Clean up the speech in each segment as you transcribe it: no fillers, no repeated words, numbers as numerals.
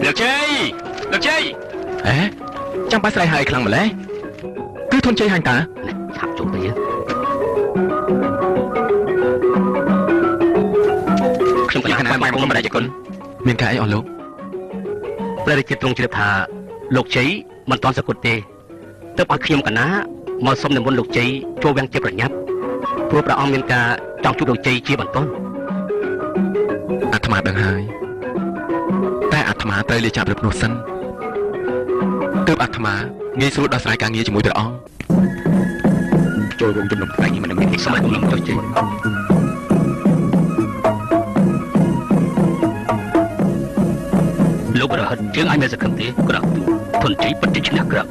លោកជ័យលោកជ័យហេចាំបាច់ស្រែកហើយខ្លាំងម្ល៉េះគឺធនជ័យហាញ់តាឆាប់ចូលទៅយើងខ្ញុំកណាបាយគុំព្រះរាជគុណមានការអីអស់លោកព្រះរាជាទ្រង់ជ្រាបថាលោកជ័យមិនទាន់សគត់ទេទើបឲ្យខ្ញុំកណាមកសុំនិមន្តលោកជ័យចូលវាំងជាប្រញាប់ព្រោះព្រះអង្គមានការចង់ជួបលោកជ័យជាបន្ទាន់អាត្មាដឹងហើយតែអាត្មាត្រូវលាចាប់រឹបនោះសិនទើបអាត្មាងាយស្រួលដោះស្រាយការងារជាមួយព្រះអង្គចូលរួមជំនុំថ្ងៃនេះមិននឹងមានសម័យគុំលោកជ័យលោករហិតជើងឲ្យមានសង្ឃឹមទេក្រាបទូធនជ័យពិតជាឈ្នះក្រាប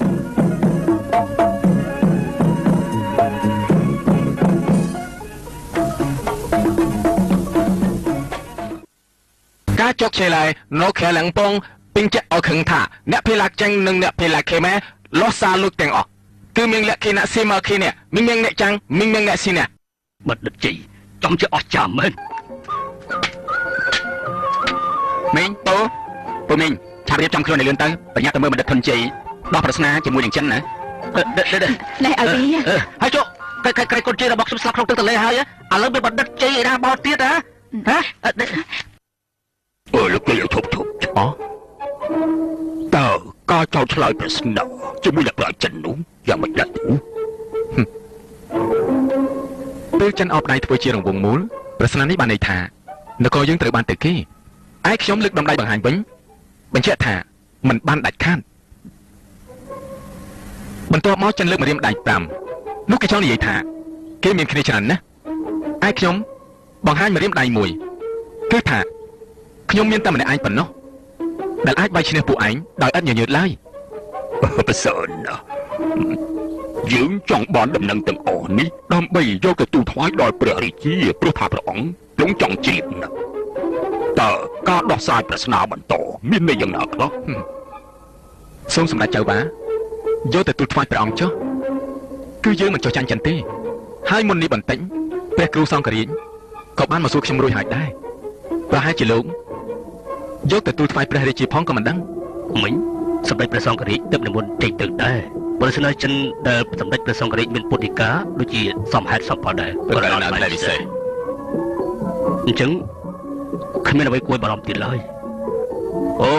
ការចុកឆេឡៃនៅខែលងពងពេញចិត្តអខឹងថាអ្នកភេឡាចឹងនិងអ្នកភេឡាខេម៉ែលោះសាលុកទាំងអស់គឺមានលក្ខណៈស៊ីមកខេនេះមានអ្នកចាំងមានអ្នកស៊ីនេះបណ្ឌិតជ័យចំជាអស្ចារ្យមែនមីងតូពូមីងឆាប់រៀបចំខ្លួនឲ្យលឿនទៅប្រញាប់ទៅមើលបណ្ឌិតធនជ័យដោះប្រស្នាជាមួយនឹងចិនណានេះឲ្យវាហើយចុះក្រៃកូនជ័យរបស់ខ្ញុំស្លាប់ក្នុងទឹកទន្លេហើយឥឡូវមានបណ្ឌិតជ័យឯណាបោទៀតហ៎ហ៎អើលោកគេឈប់ឈប់អតើការចោទឆ្លើយប្រស្នាជាមួយអ្នកប្រាជ្ញចិននោះយ៉ាងម៉េចដែរពេលចិនអបដៃធ្វើជារង្វង់មូលប្រស្នានេះបានន័យថានគរយើងត្រូវបានទៅគេឯខ្ញុំលើកដំដៃបង្ហាញវិញបញ្ជាក់ថាមិនបានដាច់ខាតបន្ទាប់មកចិនលើកម្រាមដៃ5នោះគេចង់និយាយថាគេមានគ្នាច្រើនណាស់ឯខ្ញុំបង្ហាញម្រាមដៃមួយគឺថាខ្ញុំមានតែម្នាក់ឯងប៉ុណ្ណោះដែលអាចបាយឈ្នះពួកឯងដោយឥតញញើតឡើយប្រសើរណាស់យើងចង់បានដំណឹងទាំងអស់នេះដើម្បីយកទៅទូលថ្វាយដល់ព្រះរាជាព្រោះថាព្រះអង្គទ្រង់ចង់ជ្រាបណាស់តើការដោះស្រាយប្រស្នាបន្តមានន័យយ៉ាងណាខ្លះសូមសម្ដេចចៅបាយកទៅទូលថ្វាយព្រះអង្គចុះគឺយើងមិនចុះចាញ់ចិនទេហើយមុននេះបន្តិចព្រះគ្រូសង្ឃរាជក៏បានមកសួរខ្ញុំរួចហើយដែរប្រហែលជាលោកយកទៅទូលថ្វាយព្រះរាជាផងក៏មិនដឹងមិញសម្ដេចព្រះសង្ឃរាជទើបនិមន្តចេញទៅដែរប្រសិនចិនដែលសម្ដេចព្រះសង្ឃរាជមានពុទ្ធិកាដូចជាសមហេតុសមផលដែរប្រការណាថ្លៃពិសេសអញ្ចឹងគ្មានអ្វីគួរបារម្ភទៀតឡើយអូ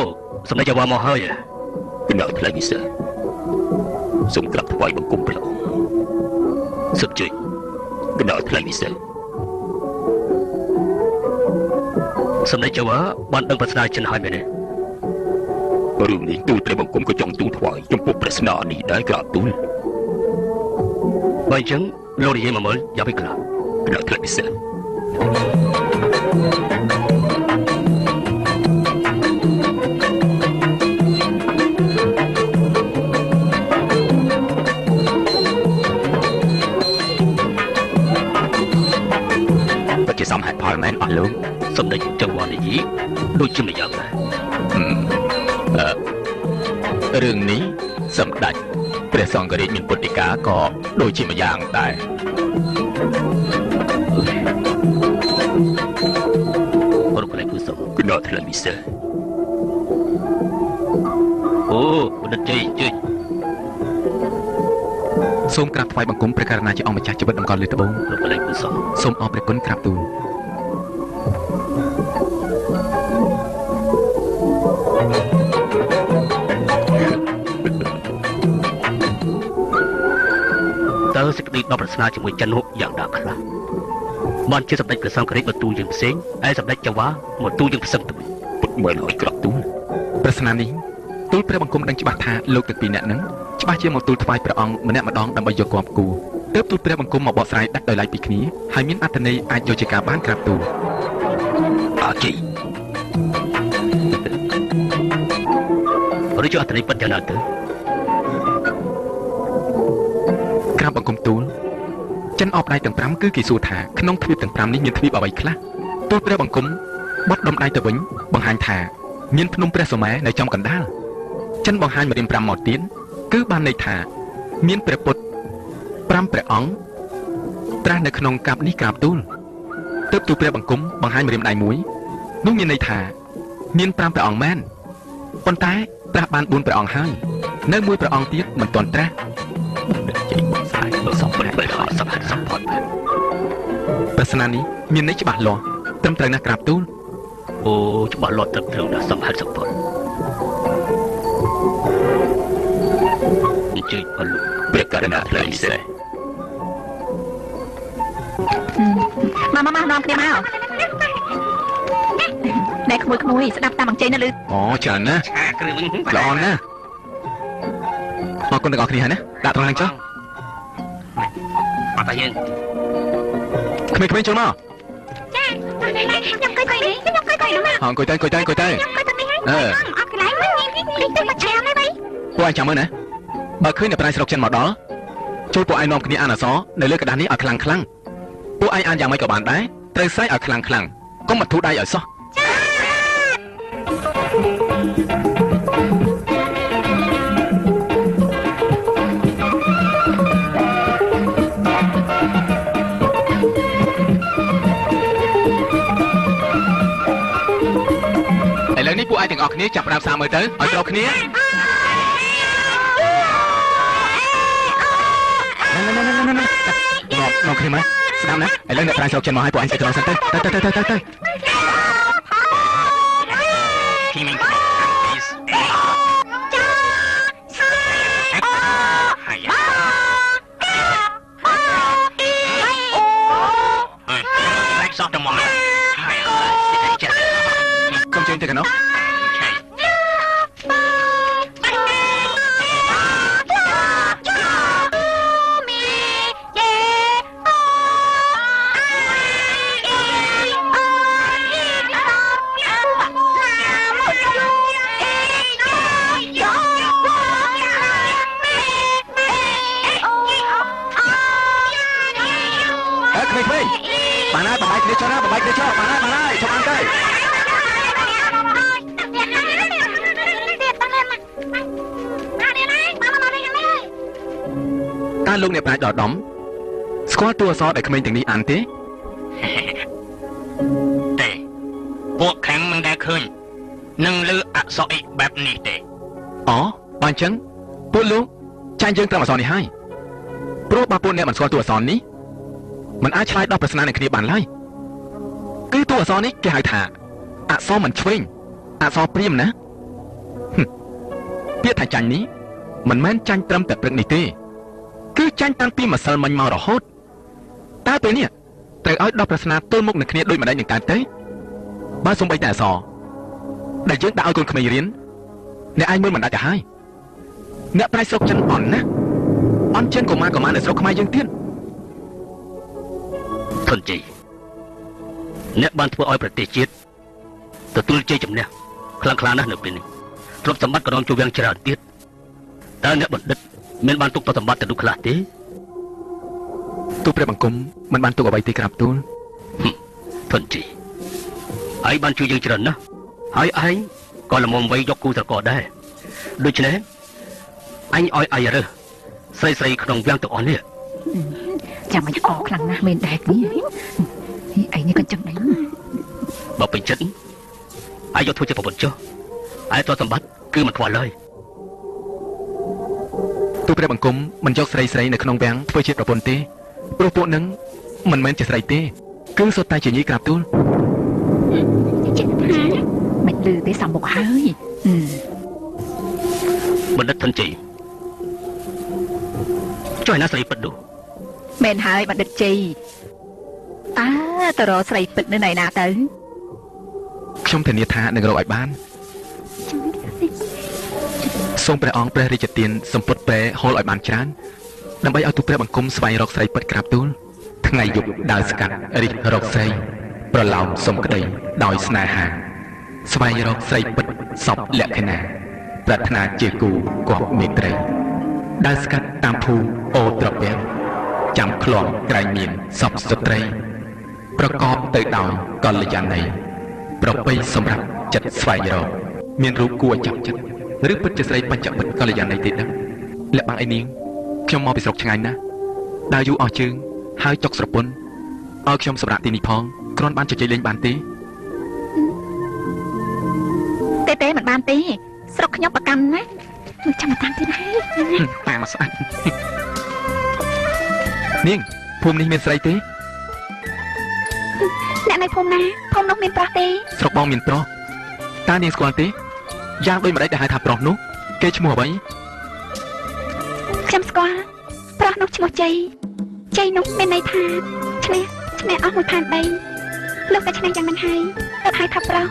សម្ដេចចៅវ៉ាមកហើយគណៈថ្លៃពិសេសសូមក្រាបថ្វាយបង្គំព្រះអង្គសូមជួយគណៈថ្លៃពិសេសសម្ដេចចៅវ៉ាបានដឹងប្រស្នាចិនហើយមែនទេរឿងនេះទូលព្រះបង្គំក៏ចង់ទូលថ្វាយចំពោះប្រស្នានេះដែរក្រាបទូលបើអញ្ចឹងលោកនិយាយមកមើលយ៉ាងពីខ្លះគណៈថ្លៃពិសេសពិតជាសមហេតុផលមែនអស់លោកសម្ដេចចៅវ៉ានិយាយដូចជាម្យ៉ាងដែររឿងនេះសម្ដេចព្រះសង្ឃរាជមានពុទ្ធិកាក៏ដូចជាម្យ៉ាងដែររកកន្លែងគូសុំគណៈថ្លៃពិសេសអូបណ្ឌិតជ័យជ័យសូមក្រាបថ្វាយបង្គំព្រះករុណាជាអង្គម្ចាស់ជីវិតតម្កល់លើត្បូងរកកន្លែងគូសុំសូមអរព្រះគុណក្រាបទូលតើសេចក្តីដោះប្រស្នាជាមួយចិននោះយ៉ាងណាខ្លះបានជាសម្ដេចព្រះសង្ឃរាជមកទូលយើងផ្សេងឯសម្ដេចចៅវ៉ាមកទូលយើងផ្សឹងទៅវិញពិតមែនហើយក្រាបទូលប្រស្នានេះទូលព្រះបង្គំដឹងច្បាស់ថាលោកទាំងពីរនាក់នឹងច្បាស់ជាមកទូលថ្វាយព្រះអង្គម្នាក់ម្ដងដើម្បីយកគប់គូទើបទូលព្រះបង្គំមកបកស្រាយដាច់ដោយឡែកពីគ្នាហើយមានអត្ថន័យអាចយកជាការបានក្រាបទូលអាជីឬជាអត្ថន័យពិតយ៉ាងណាទៅក្រាបបង្គំទូលចិនអបដៃទាំង5គឺគេសួរថាក្នុងទ្វីបទាំង5នេះមានទ្វីបអ្វីខ្លះទូលព្រះបង្គំបត់ដុំដៃទៅវិញបង្ហាញថាមានភ្នំព្រះសុមេនៅចំកណ្ដាលចិនបង្ហាញម្រាម5មកទៀតគឺបានន័យថាមានព្រះពុទ្ធ5ព្រះអង្គត្រាស់នៅក្នុងកាបនេះក្រាបទូលទើបទូលព្រះបង្គំបង្ហាញម្រាមដៃមួយ នោះមានន័យថាមាន5ព្រះអង្គមែនប៉ុន្តែត្រាស់បាន4ព្រះអង្គហើយនៅមួយព្រះអង្គទៀតមិនទាន់ត្រាស់ប្រស្នានេះមានន័យច្បាស់លាស់ត្រឹមត្រូវណាស់ក្រាបទូលអូច្បាស់លាស់ត្រឹមត្រូវណាស់សំហេតុសំផលអញ្ជើញអលោកព្រះករណាថ្លៃសេះមកមកនាំគ្នាមកណែក្មួយៗស្ដាប់តាមអញ្ជើញណាលឺអូច្រើនណាស់ល្អណាស់អរគុណទាំងអស់គ្នាហើយណាដាក់ត្រង់ឡើងចុះអត់តែយើងក្មេងៗចូលមកចាខ្ញុំអង្គុយនេះខ្ញុំអង្គុយនោះអង្គុយទៅអង្គុយទៅអង្គុយទៅអង្គុយទៅនេះហើយអត់កន្លែងវិញនេះទៅមកឆាមហើយវិញពួកឯងចាំមើលណាបើឃើញអ្នកប្រាយស្រុកចិនមកដល់ចូលពួកឯងនាំគ្នាអានអក្សរនៅលើក្រដាសនេះឲ្យខ្លាំងខ្លាំងពួកឯងអានយ៉ាងម៉េចក៏បានដែរត្រូវស្រែកឲ្យខ្លាំងខ្លាំងកុំបធូរដៃឲ្យសោះឥឡូវនេះពួកឯងទាំងអស់គ្នាចាប់ផ្ដើមសាមើលទៅឲ្យត្រូវគ្នាណែនាំគ្នាមកស្ដាប់ណាឥឡូវអ្នកប្រាយស្រុកចិនមកឲ្យពួកឯងស្អីត្រង់សិនទៅទៅទៅទៅទៅសូមជើញទៅកណ្ដោបានហើយបំបែកគ្នាចុះណាបំបែកគ្នាចុះបានហើយបានហើយចុះបានទៅតើលោកអ្នកប្រាជ្ញដល់ដំស្គាល់តួអក្សរដែលក្មេងទាំងនេះអានទេទេពួកខាងមិនដែលឃើញនឹងលើអក្សរអ៊ីបែបនេះទេអូបើអញ្ចឹងពួកលោកចាញ់យើងត្រឹមអក្សរនេះហើយព្រោះបើពួកអ្នកមិនស្គាល់តួអក្សរនេះមិនអាចឆ្លើយដោះប្រស្នានឹងគ្នាបានឡើយគឺតួអក្សរនេះគេហៅថាអក្សរមិនឆ្វេងអក្សរព្រាមណាពាក្យថាចាញ់នេះមិនមែនចាញ់ត្រឹមតែព្រឹកនេះទេគឺចាញ់តាំងពីម្សិលមិញមករហូតតើពេលនេះត្រូវឲ្យដោះប្រស្នាទល់មុខនឹងគ្នាដូចម្ដេចនឹងកើតទេបើសំបីតែអក្សរដែលយើងដាក់ឲ្យកូនក្មេងរៀនអ្នកឯងមើលមិនដាច់ទៅហើយអ្នកប្រាជ្ញស្រុកចិនអន់ណាអន់ជាងកុមារនៅស្រុកខ្មែរយើងទៀតធនជ័យអ្នកបានធ្វើឲ្យប្រទេសជាតិទទួលជ័យជំនះខ្លាំងក្លាណាស់នៅពេលនេះទ្រព្យសម្បត្តិក៏នាំចូលវាំងច្រើនទៀតតើអ្នកបណ្ឌិតមានបានទុកទ្រព្យសម្បត្តិទៅនោះខ្លះទេទូព្រះបង្គំមិនបានទុកអ្វីទេក្រាបទូលធនជ័យឯងបានជួយយើងច្រើនណាស់ហើយឯងក៏ល្មមវ័យយកគូស្រករដែរដូច្នេះអញឲ្យឯងរើសស្រីៗក្នុងវាំងទាំងអស់នេះចាំមិនអខ្លាំងណាស់មែនដែរនេះឯងនេះក៏ចឹងដែរបើពេញចិត្តឯងយកធ្វើជាប្រពន្ធចុះឯងទ្រព្យសម្បត្តិគឺមិនខ្វល់ឡើយទូព្រះបង្គំមិនយកស្រីៗនៅក្នុងវាំងធ្វើជាប្រពន្ធទេព្រោះពួកនឹងមិនមែនជាស្រីទេគឺសុទ្ធតែជាញីក្រាបទូលមិនលឺទេសំមុខហើយបណ្ឌិតធនជ័យចុះឯណាស្រីពិតនោះមែនហើយបណ្ឌិតជ័យតើទៅរកស្រីពិតនៅណៃណាទៅខ្ញុំធានាថានឹងរកឲ្យបានសូមព្រះអង្គព្រះរាជទានសម្ពុតប្រែហូលឲ្យបានច្រើនដើម្បីឲ្យទូព្រះបង្គំស្វែងរកស្រីពិតក្រាបទូលថ្ងៃយប់ដើរស្កាត់រិះរកស្រីប្រឡោមសុំក្តីដោយស្នេហាស្វែងរកស្រីពិតសពលក្ខណៈប្រាថ្នាជាគូគប់មេត្រីដើរស្កាត់តាមភូមិអូត្រពាំងចាំឃ្លាំក្រែងមានសពស្ត្រីប្រកបទៅដោយកល្យាណីប្រពៃសម្រាប់ចិត្តស្វែងរកមានរូបគួរចាប់ចិត្តឬពិតជាស្រីបញ្ចពិតកល្យាណីទេដឹងលាក់បាំងអីនាងខ្ញុំមកពីស្រុកឆ្ងាយណាស់ដើរយូរអស់ជើងហើយចុកស្រពន់ឲ្យខ្ញុំសម្រាប់ទីនេះផងគ្រាន់បានជជែកលេងបានទេ ទេមិនបានទេស្រុកខ្ញុំប្រកាន់ណាមិនចាំតាមទៀតហើយតាមមកស្អាតនាងភូមិនេះមានស្រីទេអ្នកនៅភូមិណាភូមិនោះមានប្រុសទេស្រុកបងមានប្រុសតើនាងស្គាល់ទេយ៉ាងដូចម្ដេចដែលហៅថាប្រុសនោះគេឈ្មោះអ្វីខ្ញុំស្គាល់ប្រុសនោះឈ្មោះជ័យជ័យនោះមានន័យថាឈ្នះឈ្នះអស់មួយផែនដីលោកតែឈ្នះយ៉ាងនឹងហើយទៅហៅថាប្រុស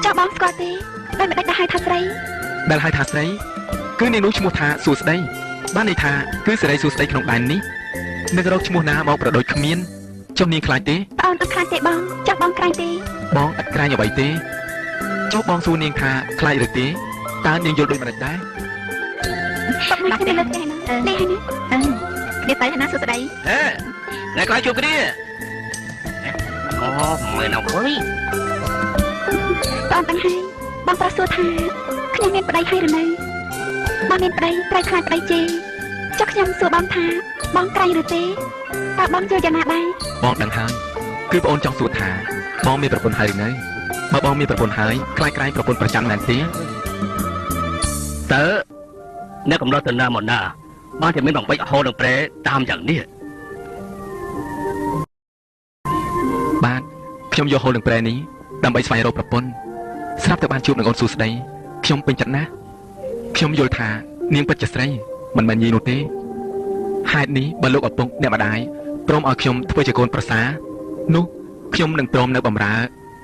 ចុះបងស្គាល់ទេដោយម្ដេចដែលហៅថាស្រីដែលហៅថាស្រីគឺនាងនោះឈ្មោះថាសួស្ដីបានន័យថាគឺសេរីសួស្ដីក្នុងដែននេះនឹងរកឈ្មោះណាមកប្រដូចគ្មានចុះនាងខ្លាចទេប្អូនអត់ខ្លាចទេបងចុះបងក្រែងទេបងអត់ក្រែងអ្វីទេចុះបងសួរនាងថាខ្លាចឬទេតើនាងយល់ដូចម្ដេចដែរបងមកគ្នាលើផ្ទះណានេះហើយណានេះទៅណាសួស្ដីហេអ្នកខ្លាចជួបគ្នាអូមើលណាវើយបងតាំងហើយបងប្រុសសួរថាខ្ញុំមានប្តីហើយឬនៅបងមានប្តីត្រូវខ្លាចប្តីជេរចុះខ្ញុំសួរបងថាបងក្រែងឬទេតើបងយល់យ៉ាងណាដែរបងដឹងហើយគឺប្អូនចង់សួរថាបងមានប្រពន្ធហើយឬនៅបើបងមានប្រពន្ធហើយខ្លាចក្រែងប្រពន្ធប្រចាំមែនទេតើអ្នកកំណត់ទៅណាមកណាបានតែមានបំពេចហូរនឹងប្រែតាមយ៉ាងនេះបាទខ្ញុំយកហូរនឹងប្រែនេះដើម្បីស្វែងរកប្រពន្ធស្រាប់តែបានជួបនឹងអូនសួស្ដីខ្ញុំពេញចិត្តណាស់ខ្ញុំយល់ថានាងពិតជាស្រីមិនមែនញីនោះទេហេតុនេះបើលោកឪពុកអ្នកម្ដាយព្រមឲ្យខ្ញុំធ្វើជាកូនប្រសានោះខ្ញុំនឹងព្រមនៅបម្រើ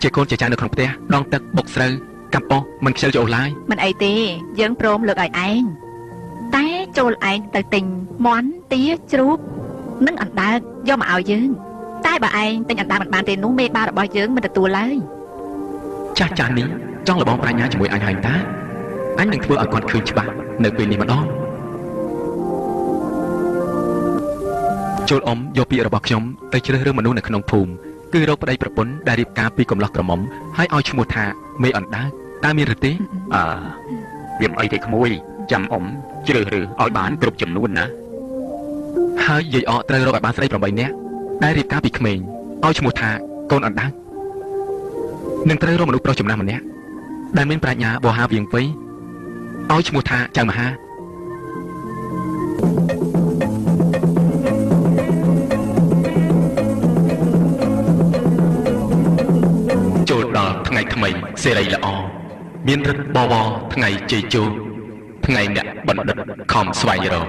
ជាកូនជាចៅនៅក្នុងផ្ទះដងទឹកបុកស្រូវកាប់អស់មិនខ្ជិលចូលឡើយមិនអីទេយើងព្រមលើកឲ្យឯងតែចូលឯងទៅទិញមាន់ទាជ្រូកនិងអណ្ដើកយកមកឲ្យយើងតែបើឯងទិញអណ្ដើកមិនបានទេនោះមេបារបស់យើងមិនទទួលឡើយចាស់ចាស់នេះចង់លបងប្រាជ្ញាជាមួយអញហើយតាអញនឹងធ្វើឲ្យគាត់ឃើញច្បាស់នៅពេលនេះម្ដងចូលអ៊ំយកពាក្យរបស់ខ្ញុំទៅជ្រើសរើសមនុស្សនៅក្នុងភូមិគឺរកប្តីប្រពន្ធដែលរៀបការពីកំឡោះក្រមុំហើយឲ្យឈ្មោះថាមេអណ្ដើកតើមានឬទេអើវាមិនអីទេក្មួយចាំអ៊ំជ្រើសរើសឲ្យបានគ្រប់ចំនួនណាហើយយាយអកត្រូវរកឲ្យបានស្រី8នាក់ដែលរៀបការពីក្មេងឲ្យឈ្មោះថាកូនអណ្ដើកនឹងត្រូវរកមនុស្សប្រុសចំណាស់ម្នាក់ដែលមានប្រាជ្ញាបោហាវៀងវៃឲ្យឈ្មោះថាចៅមហាចូលដល់ថ្ងៃថ្មីសេរីល្អមានរិទ្ធបវរថ្ងៃជ័យជោថ្ងៃអ្នកបណ្ឌិតខំស្វែងរក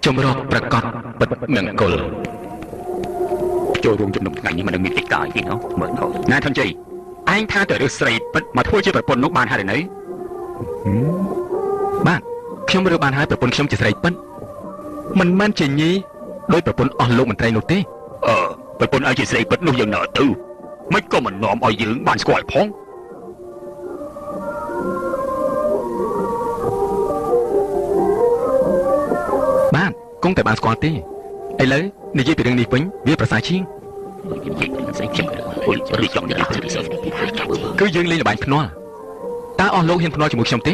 ជំរកប្រកបពិតមង្គលចូលរួមជំនុំថ្ងៃនេះមិននឹងមានកិច្ចការទេណោះមើលទៅណាធនជ័យឯងថាទៅរើសស្រីពិតមកធ្វើជាប្រពន្ធនោះបានហើយឬនៅបាទខ្ញុំរើបានហើយប្រពន្ធខ្ញុំជាស្រីពិតមិនមែនជាញីដោយប្រពន្ធអស់លោកមន្ត្រីនោះទេអឺប្រពន្ធឲ្យជាស្រីពិតនោះយ៉ាងណាទៅមិនក៏មិននាំឲ្យយើងបានស្គាល់ផងបាទគង់តែបានស្គាល់ទេឥឡូវនិយាយពីរឿងនេះវិញវាប្រសើរជាងគឺយើងលេងល្បែងភ្នាល់តើអស់លោកហ៊ានភ្នាល់ជាមួយខ្ញុំទេ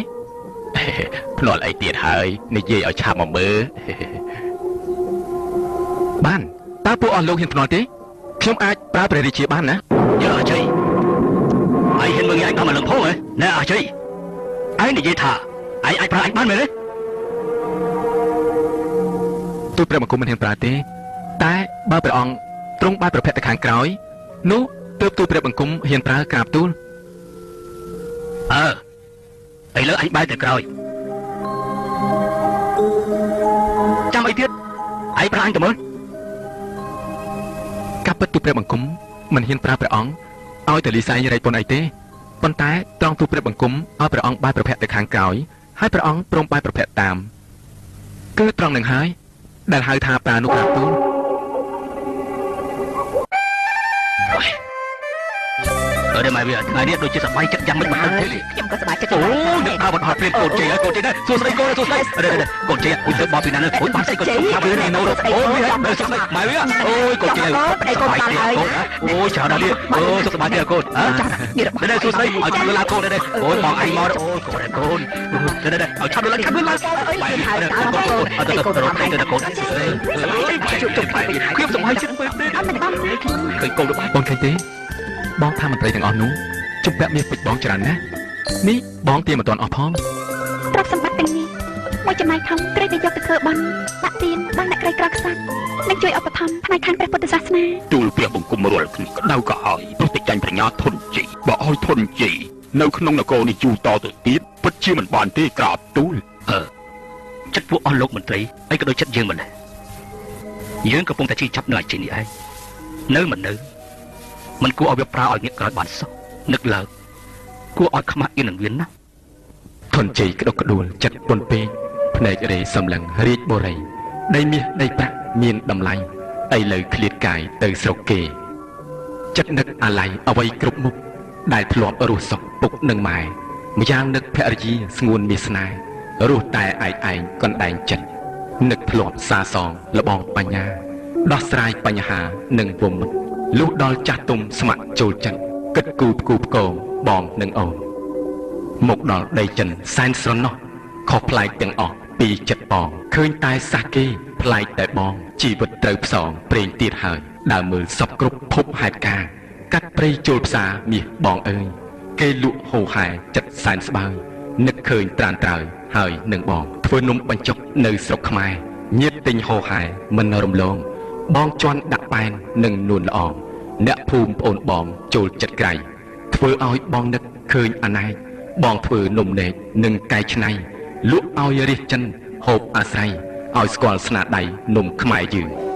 ភ្នាល់អីទៀតហើយនិយាយឲ្យឆាប់មកមើលបានតើពួកអស់លោកហ៊ានភ្នាល់ទេខ្ញុំអាចប្រើព្រះរាជាបានណាយើអាជ័យឯងហ៊ានមើលងាយឯងដល់មកលឹងផងហ៎ណែអាជ័យឯងនិយាយថាឯងអាចប្រើអញបានមែនទេទូព្រះបង្គំមិនហ៊ានប្រើទេតែបើព្រះអង្គទ្រង់បែរប្រភពទៅខាងក្រោយនោះទើបទូព្រះបង្គំហ៊ានប្រើក្រាបទូលអើឥឡូវអញបែរទៅក្រោយចាំអីទៀតឯងប្រើអញទៅមើលកាប់ពិតទូព្រះបង្គំមិនហ៊ានប្រើព្រះអង្គឲ្យទៅលីសែងរែកពុនអីទេប៉ុន្តែត្រង់ទូព្រះបង្គំឲ្យព្រះអង្គបែរប្រភពទៅខាងក្រោយហើយព្រះអង្គព្រមបែរប្រភពតាមគឺត្រង់នឹងហើយដែលហៅថាប្រានុក្រាបទូល អឺ តែម៉ែវាថ្ងៃនេះដូចជាសប្បាយចិត្តយ៉ាងមិនមិនដឹងទេខ្ញុំក៏សប្បាយចិត្តអូនឹកថាបន្តព្រាមកូនជ័យហើយកូនជ័យដែរសួស្តីកូនសួស្តីកូនជ័យអុយទៅបោះពីណានោះអូយបានស្អីកូនថាវានេះអូយវាសួស្តីម៉ែវាអូយកូនជ័យប្តីកូនបានហើយអូយច្រើនដល់នេះអូសុខសប្បាយទេកូនអើចាស់នេះសួស្តីឲ្យឆាប់លឡាកូនដែរអូយបងឯងមកអូយកូនកូនដែរឲ្យឆាប់លឡាឆាប់លឡាបាយហើយកូនអត់ទៅទៅទៅកូនជួបជុំខ្ញុំសប្បាយចិត្តពេកទេអត់មិនបងឃើញកូនរបស់បងឃើញទេបងថាមន្ត្រីទាំងអស់នោះជំពាក់មាសពេជ្របងច្រើនណាស់ នេះបងទាមិនទាន់អស់ផង ទ្រព្យសម្បត្តិទាំងនេះមួយចំណែកធំត្រូវតែយកទៅធ្វើបុណ្យដាក់ទានដល់អ្នកក្រីក្រខ្សត់ និងជួយឧបត្ថម្ភផ្នែកខាងព្រះពុទ្ធសាសនា។ ទូលព្រះបង្គំរាល់គ្នាក្តៅក៏ហើយ ព្រោះតែចាញ់ប្រាជ្ញាធនជ័យ។ បើឲ្យធនជ័យនៅក្នុងនគរនេះយូរតទៅទៀត ពិតជាមិនបានទេក្រាបទូល។ អឺចិត្តពួកអស់លោកមន្ត្រីអីក៏ដូចចិត្តយើងម្ល៉េះ យើងកំពុងតែជិះចាប់នៅអាជីនេះឯង នៅមិននៅមិនគួរឲ្យវាប្រើឲ្យងាកក្រោយបានសោះ នឹកលើគួរឲ្យខ្មាស់អៀននឹងវៀនណា។ ធនជ័យក្តុកក្តួលចិត្តពុនពេក ភ្នែករេសំឡឹងរាជបុរី ដីមាសដីប្រាក់មានតម្លៃ ឥឡូវឃ្លាតកាយទៅស្រុកគេ ចិត្តនឹកអាល័យអ្វីគ្រប់មុខដែលធ្លាប់រស់សុខពុកនឹងម៉ែ ម្យ៉ាងនឹកភរិយាស្ងួនមានស្នេហ៍ រស់តែឯកឯងកណ្ដែងចិត្ត នឹកធ្លាប់សាសងលបងបញ្ញា ដោះស្រាយបញ្ហានឹងវមិត្ត លុះដល់ចាស់ទុំស្ម័គ្រចូលចិត្ត គិតគូផ្គូផ្គងបងនិងអូន មកដល់ដីចិនសែនស្រណោះ ខុសប្លែកទាំងអស់ពីចិត្តបង ឃើញតែសះគេប្លែកតែបង ជីវិតត្រូវផ្សងព្រេងទៀតហើយ ដើរមើលសពគ្រប់ភពហេតុការ កាត់ព្រៃចូលផ្សារមាសបងអើយ គេលក់ហូហែចិត្តសែនស្បើយ នឹកឃើញត្រានត្រើយហើយនឹងបង ធ្វើនំបញ្ចុកនៅស្រុកខ្មែរ ញាតទិញហូហែមិនរំលង បងជន់ដាក់ប៉ែននិងនួនល្អង អ្នកភូមិប្អូនបងចូលចិត្តក្រៃ ធ្វើឲ្យបងនឹកឃើញអណែក បងធ្វើនំនែកនិងកែច្នៃ លក់ឲ្យរាជចិនហូបអាស្រ័យ ឲ្យស្គាល់ស្នាដៃនំខ្មែរយើង។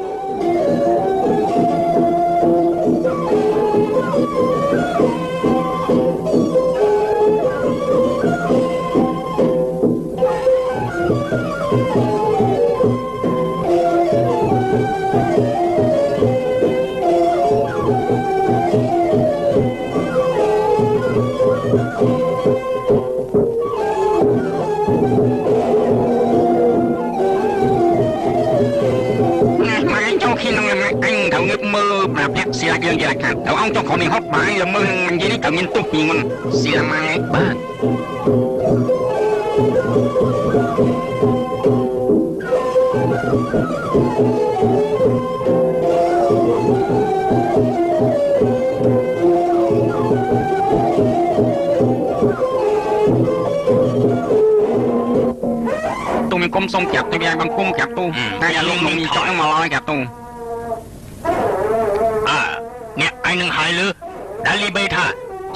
មើលប្រាប់អ្នកសិលាយើងយ៉ាងខាត់ទៅ អង្គចុះខំនេះហត់បាយល្មើនឹងនិយាយនេះ ត្រូវមានទុះពីមុនសិលាម៉ែ។ បាទ ទូមានគុំសុំក្រាបទៅយ៉ាងបង្គំក្រាបទូ តែអាលងនឹងចောက်នឹងមកឡើយក្រាបទូ។ អើអ្នកឯងនឹងហើយលើដែលលីបេថា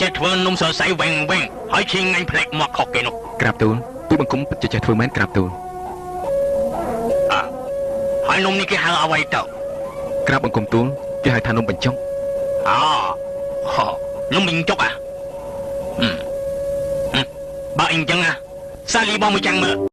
ចេះធ្វើនំសរសៃវែងវែង ហើយឈីងអញផ្លេចមកខុសគេនោះ ក្រាបទូល ទូបង្គំពិតជាចេះធ្វើមែនក្រាបទូល។ អើហើយនំនេះគេហៅអ្វីទៅ? ក្រាបបង្គំទូល គេហៅថានំបញ្ចុក។ អូហ៎ នំបញ្ចុកអា បើអញ្ចឹងអាសាលីបងមួយចាំងមើល។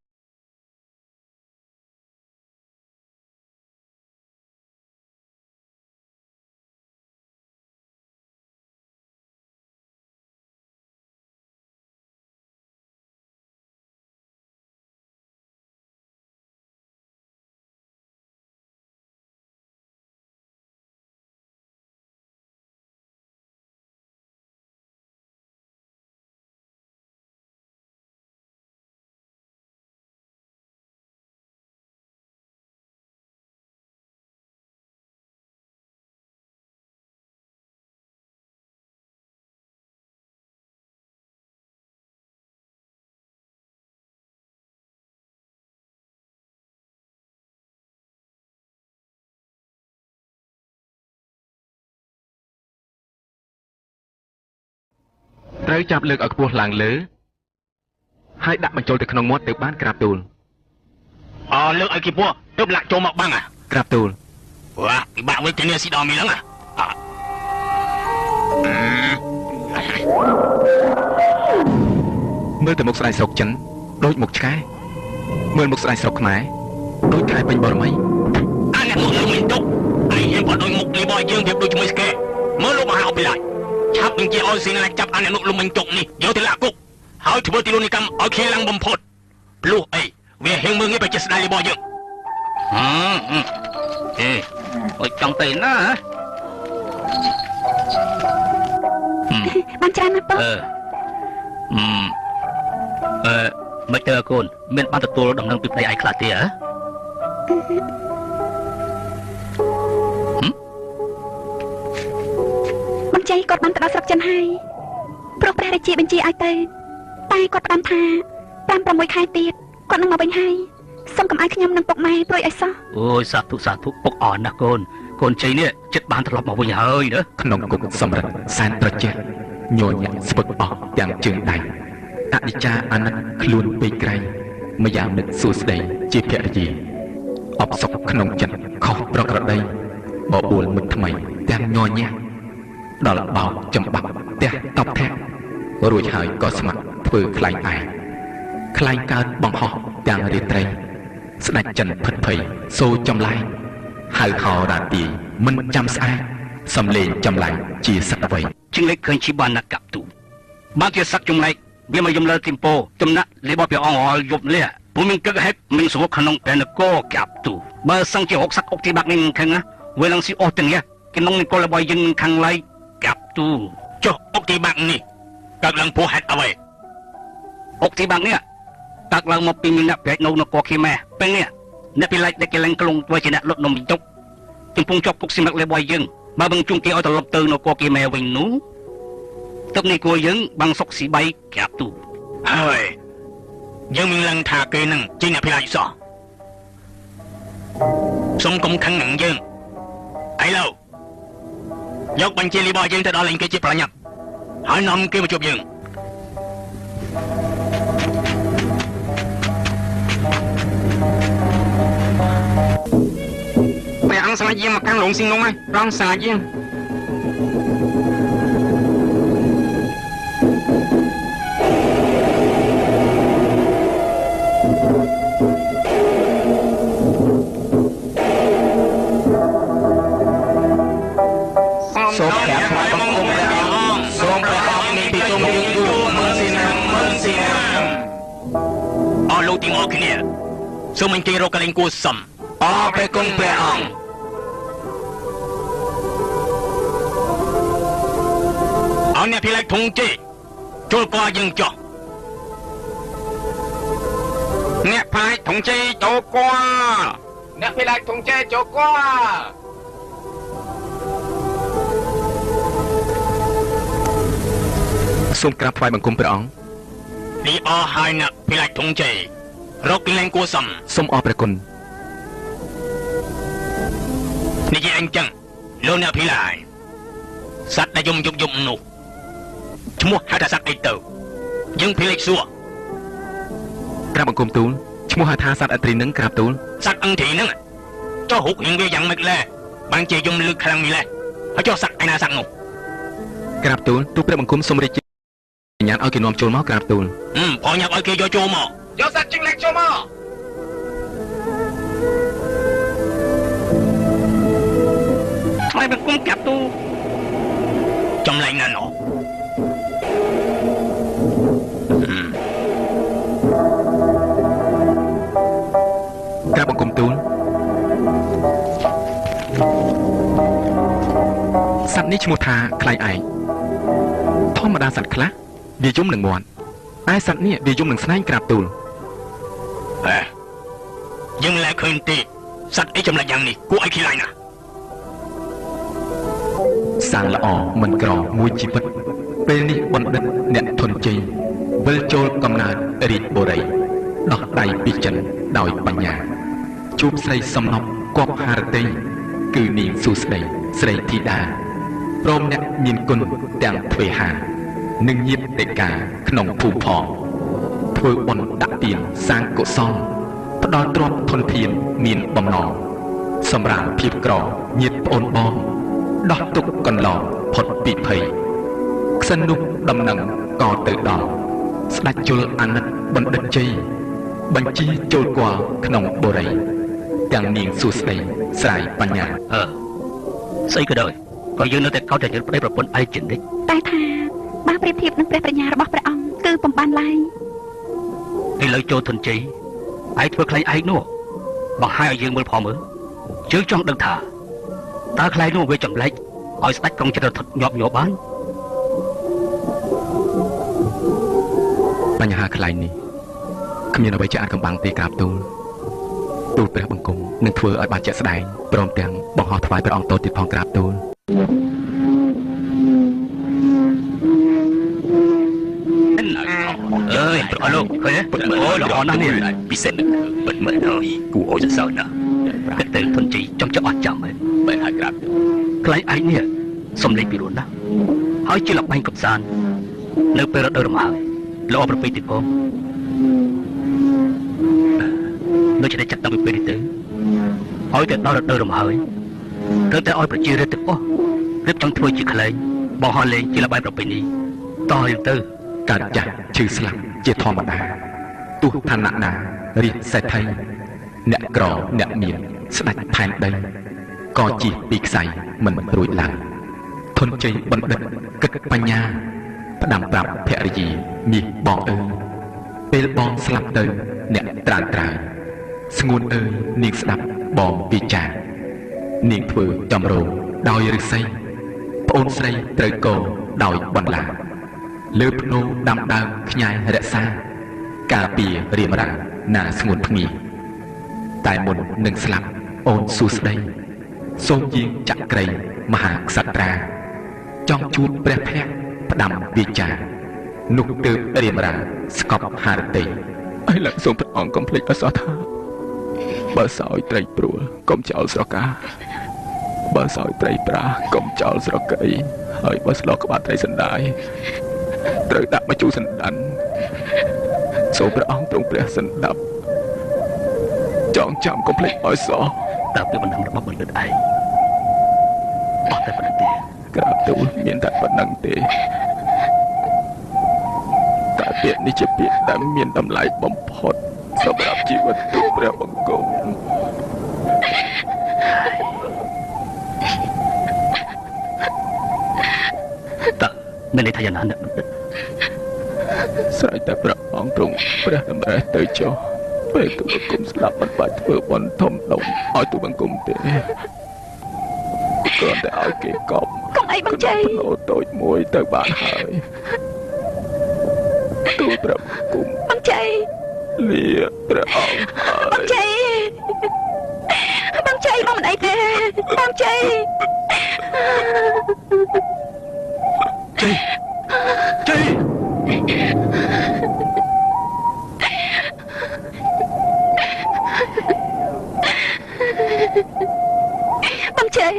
ត្រូវចាប់លើកឲ្យខ្ពស់ឡើងលើ ហើយដាក់បញ្ចូលទៅក្នុងមាត់ទៅបានក្រាបទូល។ អលើកឲ្យគេពោះទើបលាក់ចូលមកបាំងអា ក្រាបទូល។ វ៉ាពិបាកវិញទៅនេះស៊ីដល់មីឡើងអា មើលទៅមុខស្ដេចស្រុកចិនដូចមុខឆ្កែ មើលមុខស្ដេចស្រុកខ្មែរដូចខែពេញបរមី។ អាអ្នកមុខលើមិនទុកឯងហ៊ានបត់ដូចមុខលីបយយើងប្រៀបដូចជាមួយស្កែ មើលលោកមហាអភិរាជឆាប់បញ្ជាឲ្យសេនាចាប់អាអ្នកនោះលំបញ្ចុកនេះយកទៅលាក់គុក ហើយធ្វើទីលនិកម្មឲ្យខ្លាំងបំផុត ព្រោះអីវាហៀងមើងងាយបច្ចេស្ដាយរបស់យើង។ ហឹមអេអុយចង់ទៅណា បានច្រើនណាស់ពូ។ អឺអឺមិនទៅកូន មានបានទទួលដំណឹងពីប្តីឯងខ្លះទេហ៎? បន្ជ័យគាត់បានទៅដល់ស្រុកចិនហើយ ព្រោះព្រះរាជាបញ្ជាឲ្យទៅ។ តែគាត់ផ្ដាំថា5 6ខែទៀតគាត់នឹងមកវិញហើយសូមកុំឲ្យខ្ញុំនិងពុកម៉ែព្រួយឲ្យសោះអូយសាធុសាធុពុកអរណាស់កូនកូនជ័យនេះចិត្តបានត្រឡប់មកវិញហើយណាក្នុងគុកសម្រិទ្ធសែនត្រជាក់ញញាក់ស្ពឹកអស់ទាំងជើងដៃអនិច្ចាអាណិតខ្លួនពេកក្រៃម្យ៉ាងនឹកសួស្ដីជាភរិយាអបសុខក្នុងចិត្តខុសប្រក្រតីបបួលមិត្តថ្មីទាំងញញាក់ដល់បោកចំបាប់ផ្ទះតបធាក់រួចហើយក៏ស្ម័គ្រធ្វើខ្លែងឯងខ្លែងកើតបង្ហោះទាំងរាត្រីស្ដេចចិនភិតភ័យសូចម្លែងហៅហោរាទីមិនចាំស្អែកសំលេងចម្លែងជាសត្វអ្វីជាងលេខឃើញជីបានណាកទូបានជាសត្វចម្លែកវាមកយំលើទីពោចំណាក់លេបព្រះអង្គរាល់យប់នេះពុំមានកឹកហេតុមានសវក្នុងតែនគរកាប់ទូបើសឹងជាហុកសักអុកទីបាក់នេះខឹងណាវាឡើងស៊ីអស់ទាំងនេះគេនងនេះកលបយយើងខាងឡៃកាប់ទូចុះអុកទីបាក់នេះកើតឡើងព្រោះហេតុអ្វីអុកទីបាក់នេះកើតឡើងមកពីមានអ្នកប្រាជ្ញនៅនគរខេម៉ែពេលនេះអ្នកពីឡៃដែលគេឡើងក្លងធ្វើជាអ្នកលុតនំបញ្ចុកកំពុងជាប់គុកសម្រាប់លេបយយើងបើបង្ជុំគេឲ្យត្រឡប់ទៅនគរខេម៉ែវិញនោះទឹកនេះគួរយើងបាំងសុកស៊ីបៃកាប់ទូហើយយើងមានឡើងថាគេនឹងជាអ្នកភ័យសោះសូមកុំខឹងនឹងយើងឥឡូវយកបញ្ជារបស់យើងទៅដល់ឯងគេជាប្រញាប់ហើយនាំគេមកជួបយើងព្រះអង្គស្លាចយាងមកកាន់រោងស៊ីងនំហើយព្រះអង្គស្លាចយាងសូមក្រាបថ្វាយបង្គំព្រះអង្គសូមព្រះអង្គមានពីទុំយើងយូរមើលស៊ីណាមមើលស៊ីណាមអស់លោកទាំងអស់គ្នាសូមអញ្ជើញរកកលែងគួសមអរព្រះគុណព្រះអង្គអរអ្នកភីឡៃធុងជេចូលកយើងចោះអ្នកផ្លែធុងជេចូលកអ្នកភីឡៃធុងជេចូលកសូមក្រាបថ្វាយបង្គំព្រះអង្គនេះអស់ហើយណាភីឡៃធុងជេរកកលែងគួសមសូមអរព្រះគុណនិយាយអញ្ចឹងលោកអ្នកភីឡៃសត្វដែលយំយប់យំនោះឈ្មោះហៅថាសត្វអីទៅយើងភីឡៃសួរក្រាបបង្គំទូលឈ្មោះហៅថាសត្វអត្រីនឹងក្រាបទូលសត្វអង្ត្រីនឹងចុះរូបរាងវាយ៉ាងម៉េចလဲបានជាយំលឺខ្លាំងនេះလဲហើយចុះសត្វឯណាសត្វនោះក្រាបទូលទូព្រះបង្គំសូមរាជញ៉ាំឲ្យគេនាំចូលមកក្រាបទូលផងញ៉ាំឲ្យគេយកចូលមកយកសត្វជីងលេចចូលមកថ្លៃបង្គំក្រាបទូលចម្លែកណាស់ណោះក្រាបបង្គំទូលសត្វនេះឈ្មោះថាខ្លែងឯងធម្មតាសត្វខ្លះវាយំនឹងមាត់ឯសត្វនេះវាយំនឹងស្នែងក្រាបទូលហេយើងលែឃើញទេសត្វអីចម្លែកយ៉ាងនេះគួរឲ្យខ្លាចណាស់សាងល្អមិនក្រមួយជីវិតពេលនេះបណ្ឌិតអ្នកធនជ័យវិលចូលកំណើតរាជបុរីដោះដៃពីចិនដោយបញ្ញាជួបស្រីសំណប់គប់ហារតីគឺនាងសួស្តីស្រីធីតាព្រមអ្នកមានគុណទាំងទ្វេហានិងញាតិកាក្នុងភូមិផងធ្វើបុណ្យដាក់ទានសាងកុសលផ្ដល់ទ្រព្យធនធានមានបំណងសម្រាប់ភាពក្រញាតិប្អូនបងដោះទុកកន្លងផុតពីភ័យខ្សិននោះដំណឹងក៏ទៅដល់ស្ដេចជលអាណិតបណ្ឌិតជ័យបញ្ជាចូលគាល់ក្នុងបុរីទាំងនាងសួស្តីស្រាយបញ្ញាស្អីក៏ដោយក៏យើងនៅតែកោតតែយល់ប្តីប្រពន្ធឯងជានិច្ចតែថាបើប្រៀបធៀបនឹងព្រះប្រាជ្ញារបស់ព្រះអង្គគឺពុំបានឡើយឥឡូវចូលធនជ័យឯងធ្វើខ្លែងឯងនោះបង្ហាញឲ្យយើងមើលផងមើលយើងចង់ដឹងថាតើខ្លែងនោះវាចម្លែកឲ្យស្ដេចក្រុងចិត្តរថញាប់ញាប់បានបញ្ហាខ្លែងនេះគ្មានអ្វីជាអាចកំបាំងទេក្រាបទូលទូលព្រះបង្គំនឹងធ្វើឲ្យបានជាក់ស្ដែងព្រមទាំងបង្ហោះថ្វាយព្រះអង្គតទៀតផងក្រាបទូល អើយអស់លោកឃើញទេអូល្អណាស់នេះ ពិសេសពិតមែនហើយគួរឲ្យសរសើរណាស់ គិតទៅធនជ័យចំចអស់ចាំហើយ បែរហើយក្រាប ខ្លែងឯងនេះសំលេងពីរោះណាស់ហើយជាលបែងកំសាន្តនៅពេលរដូវរំហើយល្អប្រពៃទៀតផងដូច្នេះចាប់តាំងពីពេលនេះទៅឲ្យតែដល់រដូវរំហើយត្រូវតែឲ្យប្រជារាស្ត្រទាំងអស់រៀបចំធ្វើជាខ្លែងបង្ហោះលេងជាលបែងប្រពៃណីតរៀងទៅ កើតចាស់ឈឺស្លាប់ជាធម្មតាទោះឋានៈណារាជសេដ្ឋីអ្នកក្រអ្នកមានស្ដេចផែនដីក៏ជិះពីខ្សែមិនរួចឡើយធនជ័យបណ្ឌិតគិតបញ្ញាផ្ដាំប្រាប់ភរិយាមាសបងអើយពេលបងស្លាប់ទៅអ្នកត្រើយត្រើយស្ងួនអើយនាងស្ដាប់បងវាចានាងធ្វើចម្រោដោយឫស្សីប្អូនស្រីត្រូវកោដោយបន្លាលើភ្នោដាំដើមខ្ញែរក្សាការពាររៀមរាណាស្ងួនភ្ងាតែមុននឹងស្លាប់អូនសួស្ដីសូមយាងចក្រីមហាក្សត្រាចង់ជួបព្រះភ័ក្ត្រផ្ដាំវាចានោះទើបរៀមរាស្កប់ហារតី ឥឡូវសូមព្រះអង្គកុំភ្លេចអសោះថាបើសោយត្រីព្រួលកុំចោលស្រកាបើសោយត្រីប្រាកុំចោលស្រកីហើយបើស្លក្បាលត្រីសណ្ដាយត្រូវដាក់មកជូរសណ្ដានសូមព្រះអង្គទ្រង់ព្រះសណ្ដាប់ចងចាំកុំភ្លេចឲ្យសោះ តើពីបណ្ដឹងរបស់បណ្ឌិតឯងអស់តែប៉ុណ្្នឹងទេ ក្រាបទូលមានតែប៉ុណ្្នឹងទេតែពាក្យនេះជាពាក្យដែលមានតម្លៃបំផុតសម្រាប់ជីវិតទូព្រះបង្គំ តើមានន័យថាយ៉ាងណាអ្នកបណ្ឌិត ស្រេចតែព្រះអង្គទ្រង់ព្រះតម្រេះទៅចុះពេលទូបង្គំស្លាប់មិនបាច់ធ្វើបុណ្យធំដុំឲ្យទូបង្គំទេគ្រាន់តែឲ្យគេកប់ កុំអីបងជ័យ ភ្នោតូចមួយទៅបានហើយទូព្រះបង្គំ បងជ័យ លាព្រះអង្គហើយ បងជ័យបងជ័យបងមិនអីទេបងជ័យ ជ័យជ័យ បងជ័យ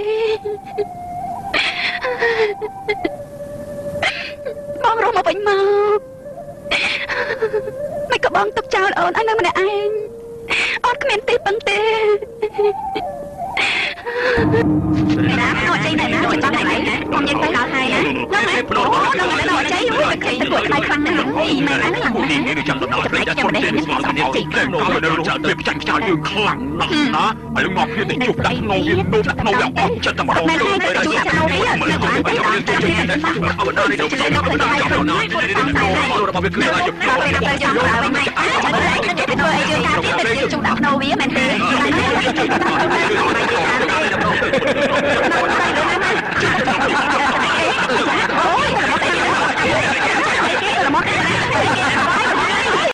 បងរស់មកវិញមកមិនក៏បងទុកចោលអូនឲ្យនៅម្នាក់ឯងអូនគ្មានទីពឹងទេណាអត់ជ័យណែណាចាំបាច់ឯងខ្ញុំនិយាយទៅដល់ហើយណានោះណាអូនោះណាអត់ជ័យអូយទៅទៅគួរក្តៅខ្លាំងណាស់ម៉ែណាខ្លាំងណាស់ នេះចាំដល់ផ្លេចដល់ផ្លេចស្មងទៅនេះទៅនៅរត់ទៅផ្ចាញ់ផ្ចាលយើងខ្លាំងណាស់ណាឥឡូវមកគ្នាទៅជុះដាក់ភ្នោវានោមដាក់ភ្នោវាអស់ចិត្តតែម្ដង មែនហើយទៅជួយដាក់ភ្នោវានៅបានទៅដល់តែ អត់ដល់នេះទៅរបស់វាគឺថាជ ដល់ពេលទៅចង់ប្រើវិញមិនចាំមើលឯងនឹងទៅធ្វើអីយើងការទៀតទៅយើងជុំដាក់ភ្នោវាមែនទេ